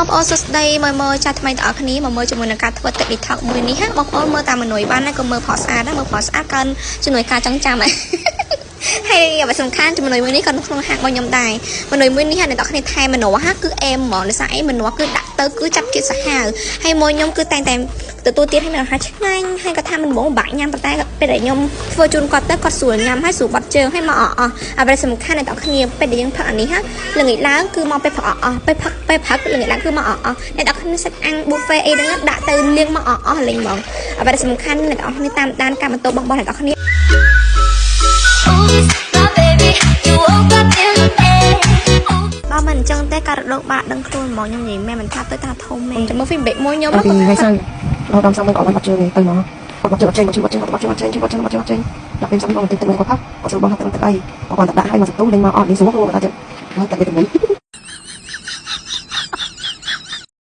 បងប្អូនសួស្តីមើលមើលចាស់ថ្មីទាំងអស់គ្នាមកមើលជាមួយនឹងការធ្វើទឹក detox មួយនេះហាបងប្អូនមើលតាមមនុយបានណាក៏មើលផកស្អាតណាមើលផកស្អាតកើនជំនួយការចង់ចាំហ៎ ហើយអ្វីសំខាន់ជំនួយមួយនេះក៏នៅក្នុងហាងរបស់ខ្ញុំដែរមនុយមួយនេះអ្នកនរគ្នាថែមមនុស្សហាគឺអេមហ្មងដោយសារអីមនុស្សគឺដាក់ទៅគឺចាប់ជាតិសាហាវហើយមួយខ្ញុំគឺតែងតែទទួលទានឲ្យមានអាហារឆ្ងាញ់ហើយគាត់ថាមិនហ្មងបាក់ញ៉ាំប៉ុន្តែពេលដែលខ្ញុំធ្វើជូនគាត់ទៅគាត់ស្រួលញ៉ាំហើយស្រួលបាត់ជើងហើយមកអស់អស់អ្វីសំខាន់អ្នកនរគ្នាពេលដែលយើងផឹកអានេះហាល្ងាចឡើងគឺមកពេលផឹកអស់អស់ពេលផឹកពេលផឹកល្ងាចឡើងគឺមកអស់អស់អ្នកនរគ្នាសាច់អាំង buffet អីហ្នឹងដាក់ទៅលាងមកអស់អស់លេងហ្មងអ្វីសំខាន់អ្នកនរគ្នាតាមដានការបន្ទោបងបងអ្នកនរគ្នា Oops, my baby, you woke up in the bed. បើមិនអញ្ចឹងទេការរដូវបាក់ដឹងខ្លួនហ្មងខ្ញុំនិយាយមែនមិនថាទៅថាធំទេចាំមើល feedback មួយខ្ញុំ ពីថ្ងៃសៅរ៍រហូតដល់សំវិញក៏អត់បាត់ជើងទេទៅមកគាត់បាត់ជើងអត់ចេញបាត់ជើងអត់ចេញបាត់ជើងអត់ចេញបាត់ជើងអត់ចេញដល់ពេលសំវិញមកបន្តិចទឹកគាត់ផឹកគាត់សួរបងថាទឹកទឹកអីគាត់គាត់ដាក់ឲ្យមកសន្ទុះលេងមកអត់នេះស្រួលគាត់ថាទៀតមកទឹកវីតាមីន។